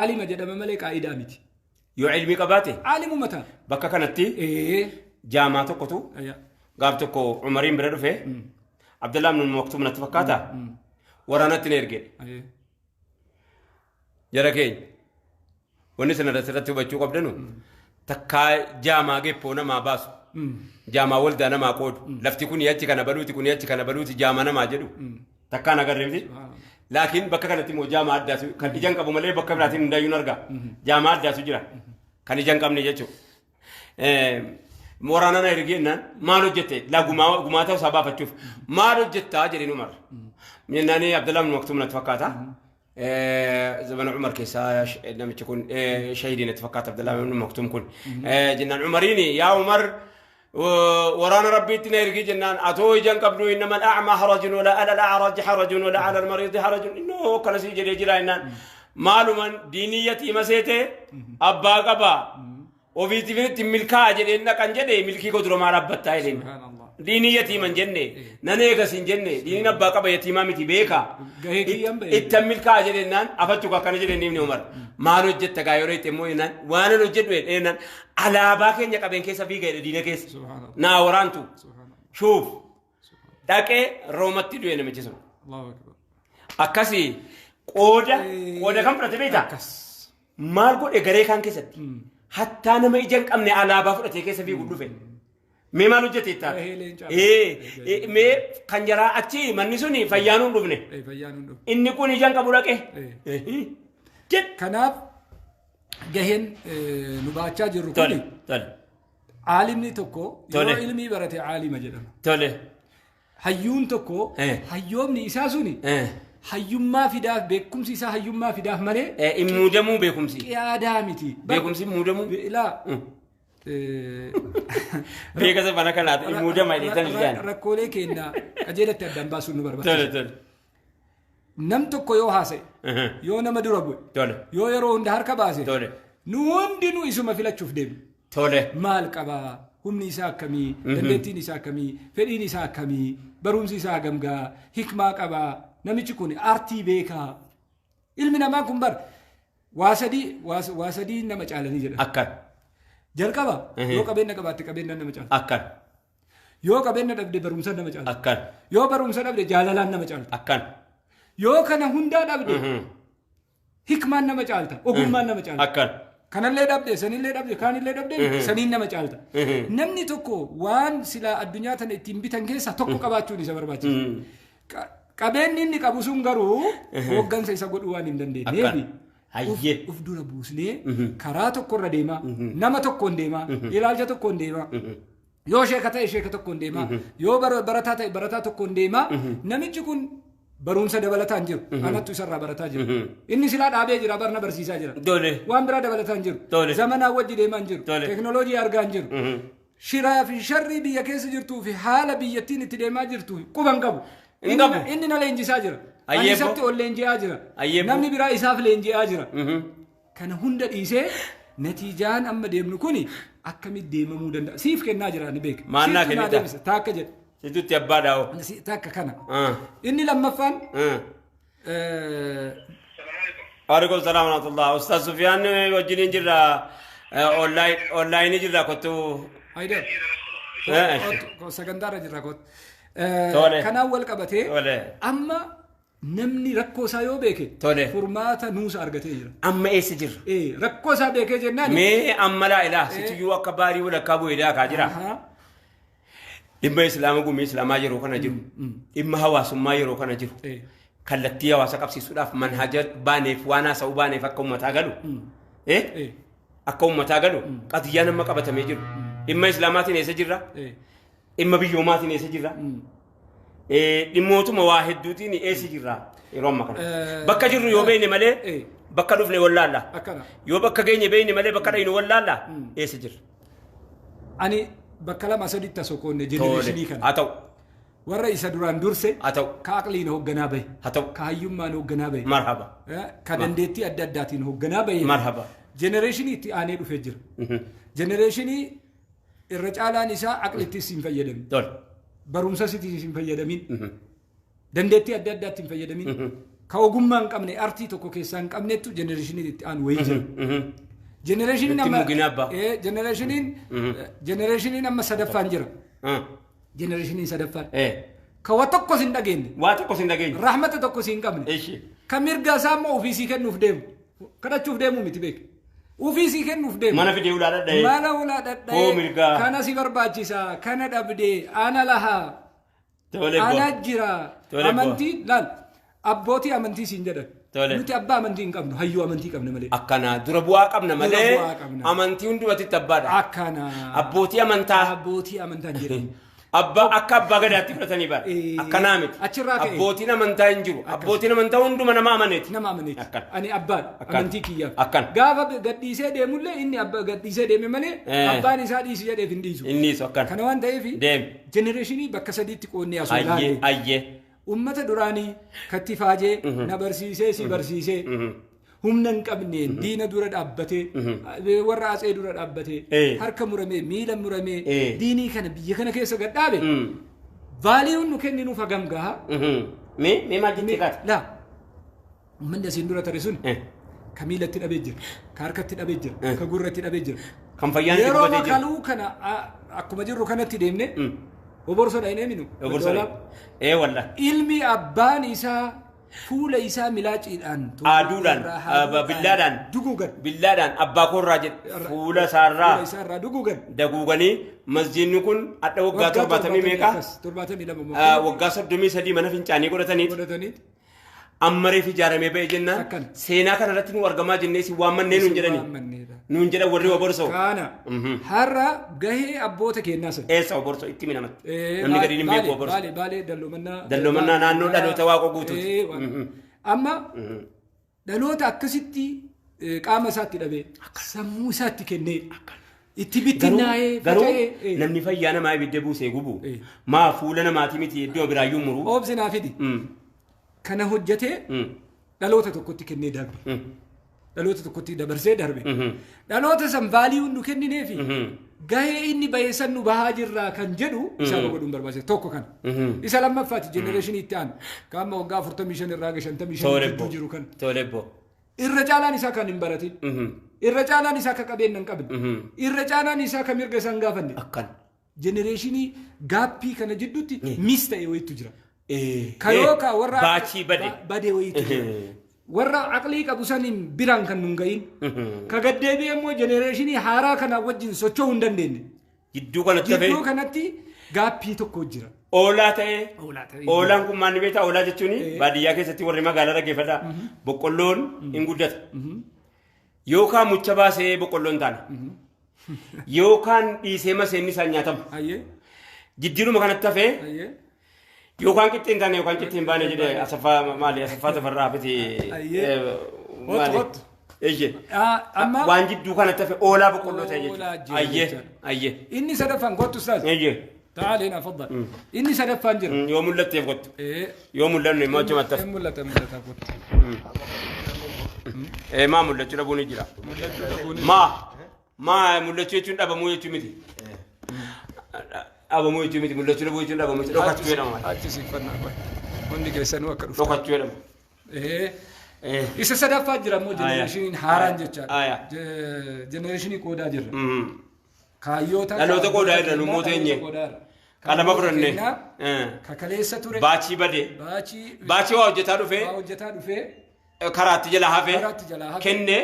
Aalima jedhama malee qaa'idaa miti. Yoo ilmii qabaate Aalimuma ta'a. Bakka kanatti jaamaa tokkotu gaaf tokko Umariin bira dhufe. Abdallaa ibn Maktuum natti fakkaata. Waraanatti na erge. Jara keenya wanni sana irratti hubachuu qabdanu takkaa jaamaa geppoo namaa baasu, jaamaa waldaa namaa qoodu, lafti kun achi kana baluuti, kun achi kana baluuti, jaamaa namaa jedhu takkaan agarre miti. Laakiin bakka kanatti immoo jaamaa addaatu kan ija hin qabu malee bakka biraatiin hundaayyuu hin arga. Jaamaa addaatu jira kan ija hin qabne jechuudha. Waraana na ergee jennaan maal hojjette laa gumaa gumaa ta'uu isaa baafachuuf maal hojjettaa jedheen Umar. Jennaan Abdallah ibn Maktuum natti fakkaata. Zamana Umar keessaa namichi kun shahidii natti fakkaata Abdallah ibn Maktuum kun. Jennaan Umariin, yaa Umar, waraana Rabbiitti na ergii jennaan, atoo ija hin qabdu, innama al-a'ma harajun wala ala al-a'raj harajun wala ala al-mariidi harajun, innoo akkana sii jedhee jira jennaan, maaluman diinii yatiima seete abbaa qaba ofiitiif itti milkaa'a jedheen dhaqan jedhe, milkii koo dura maal abbattaa jedheen. Subhaanallah. Diinii yatiiman jenne nan eegas hin jenne, diiniin abbaa qaba yatiimaa miti beeka. Gahee kiyyaan ba'e. Ittan milkaa'a jedhennaan afachuu akkana jedheen ibni Umar maal hojjetta gaa yeroo itti immoo jennaan, waan an hojjedhu jedheenaan alaabaa keenya qabeen keessa fiiga jedhe diina keessa. Subhaanallah. Naa waraantu. Subhaanallah. Shuuf dhaqee Roomatti du'e namichi sun. Allahu akbar. Akkasii qooda qooda kan fudhate beektaa? Akkas. Maal godhe garee kaan keessatti? Hattaa nama ija hin qabne alaabaa fudhatee keessa fiigu dhufe. Mee maal hojjete ittaa? Gahee leencaa. Mee kan jaraa achi manni suni fayyaan hin dhufne. Fayyaan hin dhufu. Inni kun ija hin qabu dhaqe. Jedh. Kanaaf gaheen nu baachaa jirru kuni aalimni tokko yoo ilmii barate aalima jedhama. Hayyuun tokko hayyoomni isaa suni hayyummaa fidaaf, beekumsi isaa hayyummaa fidaaf malee Hin muudamuu beekumsi. Qiyaadaa miti. Beekumsi hin muudamuu. Ilaa Beeka sabana kanaati hin muudama jedhan ijaan. Rakkoolee keenya qajeelatti addaan baasuun nu barbaachisa. Tole tole. Nam tokko yoo haasa'e, yoo nama dura bu'e, yoo yeroo hunda harka baase, nu hundinuu isuma filachuuf deemna. Maal qabaa? Humni isaa akkamii? Dandeettiin isaa akkamii? Fedhiin isaa akkamii? Barumsi isaa hagam gahaa? Hikmaa qabaa? Namichi kun aartii beekaa? Ilmi namaa kun bar waa sadii waa sadii nama caalanii jedha. Akkan. Jalqaba yoo qabeenya qabaatte qabeenyaan nama caala. Akkan. Yoo qabeenya dhabde barumsaan nama caala. Akkan. Yoo barumsa dhabde jaalalaan nama caalta. Akkan. Yoo kana hundaa dhabde hikmaan nama caalta. Ogummaan nama caalta. Akkan. Kanallee dhabde, sanillee dhabde, kaanillee dhabde, saniin nama caalta. Namni tokko waan silaa addunyaa tana ittiin bitan keessaa tokko qabaachuun isa barbaachisa. Qabeenyi inni qabu sun garuu hooggansa isa godhuu waan hin dandeenyeef Akkan. Hayyee. uf dura buusnee karaa tokkorra deemaa, nama tokkoon deemaa, ilaalcha tokkoon deemaa. Yoo sheeka ta'e sheeka tokkoon deemaa, yoo barataa ta'e barataa tokkoon deemaa, namichi kun barumsa dabalataan jiru. Anattu isarraa barataa jira. Inni silaa dhaabee jira, barna barsiisaa jira. Waan biraa dabalataan jiru. Zamanaa wajji deemaa hin jiru. Teknooloojii argaa hin jiru. Shiraa fi sharrii biyya keessa jirtuu fi haala biyyattiin itti deemaa jirtu quba hin qabu. Hin Inni qabu. Inni na leenjisaa jira. Ani Ayyee isatti bo. ol leenji'aa jira. Ayyee bo. Namni biraa isaaf leenji'aa jira. Kana hunda dhiisee natiijaan amma deemnu kuni akkamitti deemamuu danda'a? Siif kennaa jira ni beeka. Maal naa Siiftu naa kennita? deebisa. Taakka jedhe. Situtti abbaa dhaa'u. Takka kana. Inni lammaffaan Waalaikum salaam wa rahmatullah. Ustaz Sufiyaan wajjiniin jirra. Online jirra kottu. Haydar. Sagantaarra jirra kottu. Tole. Kanaan wal qabatee amma namni rakkoo isaa yoo beeke furmaata nuusa argatee jira. Amma eessa jirra? Rakkoo isaa beekee jennaan. Mee amma laa ilaa situyyuu akka baarii walakkaa bu'ee daakaa jira. Dhimma Islaama gumii Islaamaa yeroo kana jiru. Dhimma hawaasummaa yeroo kana jiru. Kallattii hawaasa qabsiisuudhaaf manhaja baaneef waan haasa'uu baaneef akka uummataa galu. Akka uummataa galu qadiyyaan amma qabatamee jiru. Dhimma Islaamaatiin eessa jirra? Dhimma biyyoomaatiin eessa jirra? Dhimmootuma waa hedduutiin eessa jirra yeroo ammaa kana? Bakka jirru yoo beekne malee bakka dhufne wallaalla. Akkana. Yoo bakka geenye beekne malee bakka dhayinu wallaalla, eessa jirra? Ani bakka lama saditti osoo qoonne generationii kana. Haa ta'u. Warra isa duraan durse Haa ta'u. ka aqliin hoogganaa bahe. Haa ta'u. Ka hayyummaan hoogganaa bahe. Marhaba. Ka dandeettii adda addaatiin hoogganaa bahe. Marhaba. Generationii itti aanee dhufee jira. Generationii irra caalaan isaa aqlittis hin fayyadamin. Barumsa sitti hin fayyadamin. Dandeettii adda addaatti hin fayyadamin. Ka ogummaa hin qabne, artii tokko keessaa hin qabnetu generation itti aanu wayii jira. Generationiin Itti amma mugina abbaa. Generationiin amma sadaffaan jira. Generationiin sadaffaan. Ka waa tokkos hin dhageenye. Waa tokkos hin dhageenye. Rahmata tokkos hin qabne. Ishi. Ka mirga isaa immoo ofiisii kennuuf deemu. Kadhachuuf deemu miti beek. Ofiisii kennuuf deemu. Mana fidee ulaa dhadha'ee. Mana ulaa dhadha'ee. Hoo mirgaa. Kana si barbaachisa. Kana dhabdee. Ana lahaa. Tole Ana boo. jira. Tole boo. Amantii laal. Abbootii amantii siin jedhan. Tole. Nuti abbaa amantii hin qabnu. Hayyuu amantii qabna malee. Akkana dura bu'aa qabna malee bu'aa qabna. Amantii hundumatti abbaadha. Akkana. Abbootii amantaa. Abbootii amantaa hin jedhamu. Abbaa akka abbaa gadaatti fudhatanii bara. Akkanaa miti. Achirraa ka'e. Abbootiin amantaa hin jiru. Abbootiin amantaa hunduma nama amaneeti. Nama amaneeti. Akkana. Ani abbaadha. Akkana. Amantii kiyyaaf. Akkana. Gaafa gadhiisee deemullee inni abbaa gadhiisee deeme malee abbaan isaa dhiisi jedheef hin dhiisu. Innis akkana. Kana waan ta'eef Deemi. generation bakka sadiitti qoonnee asoo Ayyee ilaalle. ayyee. Uummata duraanii katti faajee na barsiisee si barsiisee humna hin qabneen diina dura dhaabbatee warra atsee dura dhaabbatee harka muramee miila muramee diinii kana biyya kana keessa gad dhaabe valueun nu kenninuuf hagam gaha. Mee mee maal jettee kaata? Laa, uummanni asiin dura tare sun ka miilatti dhabee jira, ka harkatti dhabee jira, ka gurratti dhabee jira. Kan fayyaan itti Yeroo gubatee jira. makaluu kana akkuma jirru kanatti deemne oborso dhaqnee minu. Oborso. Ee walla. Ilmi abbaan isaa fuula isaa milaaciidhaan Aaduudhaan, billaadhaan. Duguugan. Billaadhaan abbaa koorraa jedhe fuula isaarraa Fuula isaarraa duguugan. Daguuganii masjiidni kun adda waggaa 70 meeqa? 72 moo? Waggaa 33 mana fincaanii godhataniiti. Godhataniit. Amma reef ijaaramee ba'e jennaan Akkana. Seenaa kana irratti nu argamaa jennee si waammannee nuun jedhani. Waammanneedha. Nuun jedhan warri oborsoo. Kana har'a gahee abboota kennaa sana. Eessa oborsoo itti minamatti? Namni gadiin hin beeku oborsoo. Baalee Baalee Dalloomanaa. Dalloomanaa naannoo dhaloota Waaqoo guutuuti. Amma dhaloota akkasitti qaama isaatti dhabee sammuu isaatti kennee itti bittinnaa'ee Garuu faca'ee namni fayyaa namaa ibidda buusee gubu maa fuula namaatii miti iddoo biraayyuu muru. Oobsi naa fidi. Kana hojjetee dhaloota tokkotti kennee darbe. Dhaloota tokkotti dabarsee darbe. Dhaloota san valueun nu kennineefi gahee inni bahee san nu bahaa jirraa kan jedhu isaa godhuun barbaachisa. Tokko kana. Isa lammaffaati generation itti aanu. Kaama waggaa 45 irraa hanga 55 Tole gidduu boo. jiru kan. Tole boo. Irra caalaan isaa kan hin baratin. Irra caalaan isaa kan qabeenya hin qabne. Irra caalaan isaa kan mirga isaa hin gaafanne. Akkan. Generation gapii kana jidduutti miss ta'e wayitu jira. Kayoo ka warra Baachii bade. Bade wayitu jira. Warra aqlii qabu saniin biraan kan nun gahin. Ka gaddeebi'ee immoo generation haaraa kana wajjin socho'uu hin dandeenye. Jidduu kanatti hafee Jidduu kanatti gapii tokko jira. Oolaa ta'ee. Oolaa ta'ee. Oolaan kun maal ni beektaa? Oolaa jechuun baadiyyaa keessatti warri magaalaa dhaggeeffadhaa. Boqqolloon hin guddata. Yookaan mucha baasee boqqolloon taana. Yookaan dhiisee maseenni isaan nyaatama. Ayyee. Jiddiiruma kanatti hafee Ayyee. yookaan qixxee hin taane yookaan qixxee hin baane jedhee Asaffaa maali Asaffaa Tafarraa fiti. Ayyee. Hottu, hottu. Eeyyee. Amma Waan jidduu kanatti hafe oolaa boqqolloo ta'e Oolaa jechuudha. jira Ayyee. jechuudha. Ayyee. Inni sadaffaan kottu ustaaz. Eeyyee. تعال هنا فضل. Inni sadaffaan jira. Yoo mul'atteef kottu. Yoo mul'anne immoo achumatti hafe. Mul'ata mul'ata kottu. Maa mul'achuu dhabuun ni jira. Maa maa mul'achuu jechuun dhabamuu jechuu miti. Dhabamuu jechuu miti mul'achuu dhabuu jechuun dhabamuu jechuudha. Dhokachuu jedhama. Achi siffannaa qoy. Hundi keessanuu akka dhuftan. Dhokachuu jedhama. Isa sadaffaa jira immoo generationiin haaraan jechaadha. Aya. Generation qoodaa jirra. Kaayyoota Dhaloota qoodaa jirra, nu immoo teenye. Qalama fudhannee. Kakaleessa ture. Baachii badee. Baachii. Baachii waa hojjetaa dhufee Waa hojjetaa dhufee. Karaatti jala hafee Karaatti jalaa hafe. Kennee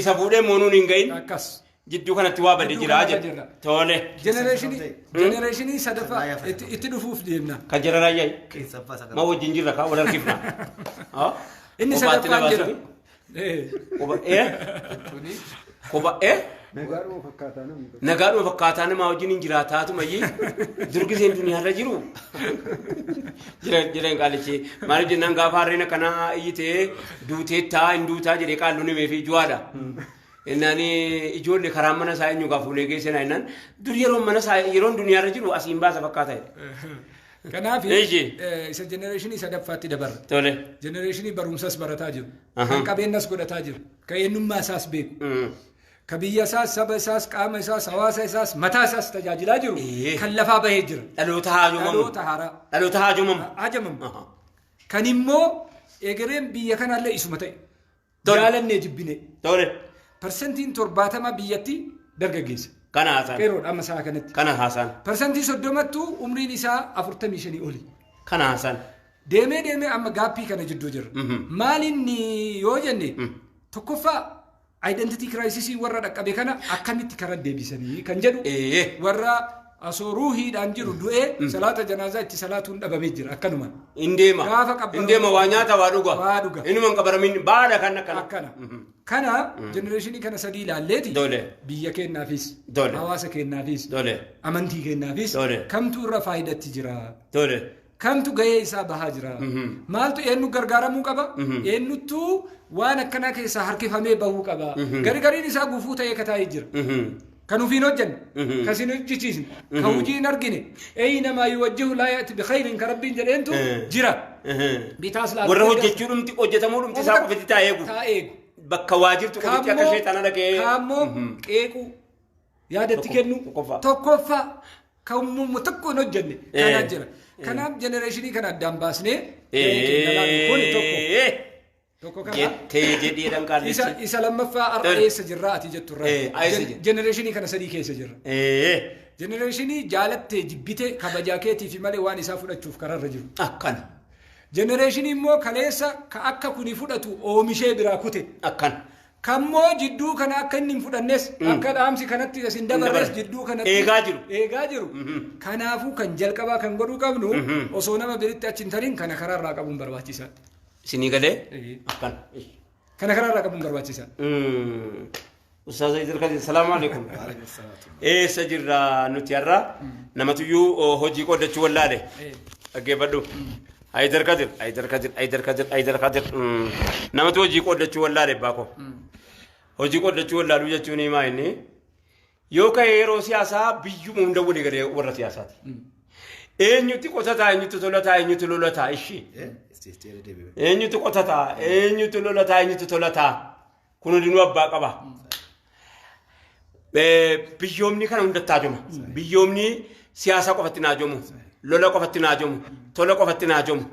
isa fuudhee moonuun hin gahin Akkas. Jidduu kanatti waa badee Jidduu jira kanarra jedhe. jirra. Tole. Generation sadaffaa itti dhufuuf deemna. Kan jara raayyaa. Ma wajjin jirra kaa wal harkifna. Inni Kophaatti na sadaffaan jira. baasuuf. Kopha Kopha Nagaadhuma fakkaataa namni tokko. Nagaadhuma fakkaataa namaa wajjin hin jiraataatu mayyii durgiseen duniyaarra jiru. Jira jira qaalichi maaliif jennaan gaafa harreen akkanaa iyyitee duutee taa hin duutaa jedhee qaalluun himee fi juwaadha. Innaan ijoollee karaa mana isaa eenyu gaa fuunee geessina innaan dur yeroon mana isaa yeroon duniyaarra jiru asiin baasa fakkaata jedhe. Kanaaf Eeyyee. isa generation sadaffaatti dabarra. Tole. Generation barumsas barataa jiru. Kan qabeenyas godhataa jiru. Kan eenyummaa isaas beeku. Ka biyya isaas, saba isaas, qaama isaas, hawaasa isaas, mataa isaas tajaajilaa jiru. Kan lafaa bahee jira. Dhaloota haajomamu. Dhaloota haaraa. Dhaloota haajomamu. Haajamamu. Kan immoo Egereen biyya kanaallee isuma ta'e. Tole. Jaalannee jibbine. Tole. 70% biyyatti dargaggeessa. Kana haasaan. Qeerroodha amma sa'a kanatti. Kana haasaan. 30%ttu umriin isaa 45 oli. Kana haasaan. Deemee deemee amma gaappii kana jidduu jirra. Maalinni yoo jenne, tokkoffaa identity crisis warra dhaqqabe kana akkamitti karaa deebisanii kan jedhu, warra osoo ruuhiidhaan jiru du'ee salaata janaazaa itti salaatuun dhabamee jira akkanumaan. In deema. Gaafa qabbanamu- In deema, waa nyaata, waa dhuga. Waa dhuga. Inuma hin qabaramin baadha kan akkana. Akkana. Kana generationii kana sadii ilaalleeti. Tole. Biyya keenyaafis, Tole. hawaasa keenyaafis, Tole. amantii keenyaafis Tole. kamtu irra faayidatti jira? Tole. Kamtu gahee isaa bahaa jira? Maaltu eenyu gargaaramuu qaba? Eenyuttu waan akkanaa keessaa harkifamee bahuu qaba? Gargariin isaa gufuu ta'ee kataa'ee jira. Kan ofiin hojjanne, kan isin hojjechiisne, kan hojii hin argine, أينما يوجهه لا يأت بخير kan Rabbiin jedheentu jira. Bitaas laalu. Warra hojjechuu dhumti, hojjetamuu dhumti isaa qofatti taa'ee eegu. Taa'ee eegu. Bakka waa jirtu qofatti akka sheexana dhaqee. Kaammoo qeequu, yaadatti kennu. Tokkoffaa. Tokkoffaa kan mummu tokko hin hojjenne kanaa jira. Kanaaf generationii kana addaan baasnee gahee keenya laalu kuni tokko. Tokko kana. Jettee jedhee qaallichi. Isa lammaffaa har'a Tole. eessa jirraa ati jettu irraa. Eessa jirra? Generationii kana sadii keessa jirra. Generationii jaalattee jibbite kabajaa keetiif malee waan isaa fudhachuuf karaarra jiru. Akkana. Generationii immoo kaleessa ka akka kuni fudhatu oomishee biraa kute. Akkana. Kammoo jidduu kana akka inni hin fudhannes, akka dhaamsi kanatti isin dabarres dabarre. Jidduu kanatti Eegaa jiru. Eegaa jiru. Kanaafuu kan jalqabaa kan godhuu qabnu osoo nama biritti achi hin tarin kana karaarraa qabuun barbaachisaadha. Isinii galee? Akkana. Kana karaarraa qabuun barbaachisaadha. Ustaaza Idil, salaamu alaikum. Eessa jirra nuti har'a? Namatuyyuu hojii qoodachuu wallaale. Dhaggeeffadhu. Haydar Kadir, Haydar Kadir, Haydar Kadir, Haydar Kadir. Namatu hojii qoodachuu wallaale baako. Hojii qoodachuu wallaaluu jechuun himaa inni yoo ka'e yeroo siyaasaa biyyuma hunda walii galee warra siyaasaati. Eenyutti qotataa, eenyutti tolataa, eenyutti lolataa ishii. Eenyutu qotataa, eenyutu lolataa, eenyutu tolataa? Kun hundinuu abbaa qaba. Biyyoomni kana hundatti haajoma. Biyyoomni siyaasa qofatti naajomu, lola qofatti naajomu, tola qofatti naajomu.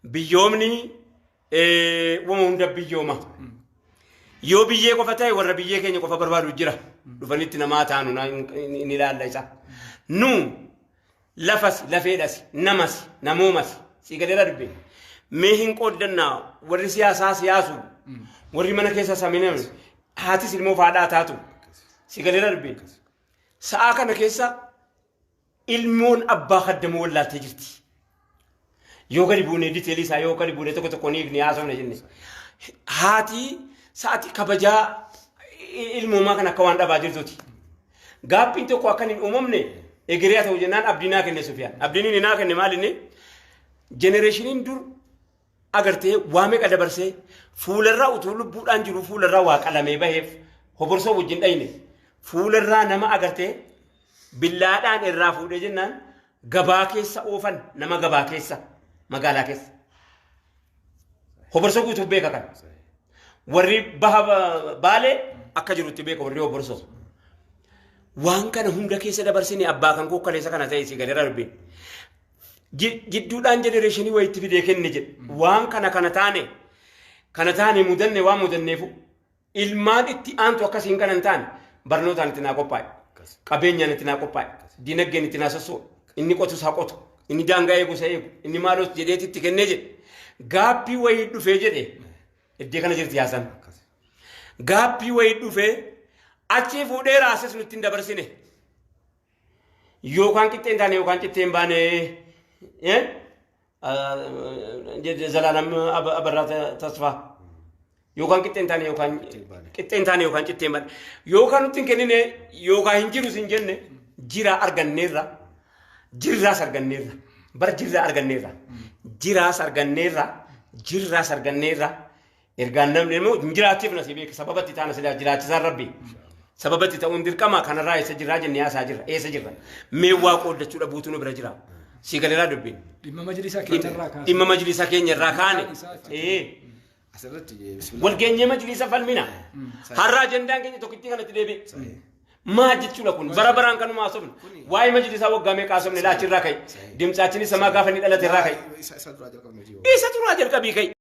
Biyyoomni wama hunda biyyooma. Yoo biyyee qofa ta'e warra biyyee keenya qofa barbaadu jira. Dhufanitti namaa taanu ni ilaalla isa. Nu lafas, lafeedhas, namas, namoomas sii galeera dubbe. Mee hin qooddannaa, warri siyaasaa siyaasu, warri mana keessa saminan haatis ilmoo faadhaa taatu sii galeera dubbe. Sa'aa kana keessa ilmoon abbaa kaddamuu wallaaltee jirti. Yoo gadi buunee detailii isaa, yoo gadi buunee tokko tokko ni haasofne jenne. Haati sa'atii kabajaa ilmoomaa kan akka waan dhabaa jirtuuti. Gaaffiin tokko akka hin uumamne egeree haa ta'u jennaan abdii naa kenne Sufiyaan. Abdiin inni naa kenne maal inni? Generationiin dur agartee waa meeqa dabarsee fuularraa utuu lubbuudhaan jiru fuularraa waa qalamee baheef hoborsoo wajjin dhayne, fuularraa nama agartee billaadhaan irraa fuudhee jennaan gabaa keessa oofan, nama gabaa keessa, magaalaa keessa. Hoborsoo guutuu beeka kan. Warri baha Baalee akka jirutti beeka warri hoborsoo. Waan kana hunda keessa dabarsine abbaa kan koo kaleessa kana ta'e si gadi darbee. Jidduudhaan generationii wayitti fidee kenne jedhe. Waan kana kana taane kana taane mudanne, waan mudanneefu ilmaan itti aantu akkasiin kana hin taane barnootaan itti naa qophaa'e. Qabeenyaan itti naa qophaa'e. Dinagdeen itti naa sossoo'e. Inni qotu isaa qotu. Inni daangaa eegu isa eegu. Inni maalos jedheeti itti kennee jedhe. Gaappii wayii dhufee jedhe. Iddee kana jirti yaasan. Gaappii wayii dhufee achii fuudhee raases nutti hin dabarsine. Yookaan qixxee hin taane yookaan qixxee hin baane. Zalaalam Abarraa Tasfaa. Yookaan qixxee hin taane yookaan qixxee hin taane yookaan qixxee hin baane. Yookaan nutti hin kennine yookaan hin jirus hin jenne, jira arganneerra. Jirraas arganneerra. Bara jirraa arganneerra. Jiraas arganneerra. Jirraas arganneerra. Ergaan namni immoo hin jiraachiif na si beeka, sababatti taana silaa jiraachisaan Rabbi. Sababatti ta'uun dirqama kanarraa eessa jirraa jennee haasaa jirra. Eessa jirra? Mee waa qooddachuu dhabuutu nu bira jira. Si galeeraa dubbiin. Dhimma majlisaa keenyarraa kaase. Dhimma majlisa keenya irraa kaane. Asirratti bismillah. Walgeenyee majlisa falmina. Har'a ajandaan keenya tokkittii kanatti deebi'e. Maal jechuudha kun? Bara baraan kanuma haasofne. Waa'ee majlisaa waggaa meeqa haasofne, laachirraa ka'e. Dimtsaachinis samaa gaafa inni dhalate irraa ka'e. Isa duraa jalqabne. Isa turaa jalqabii ka'e.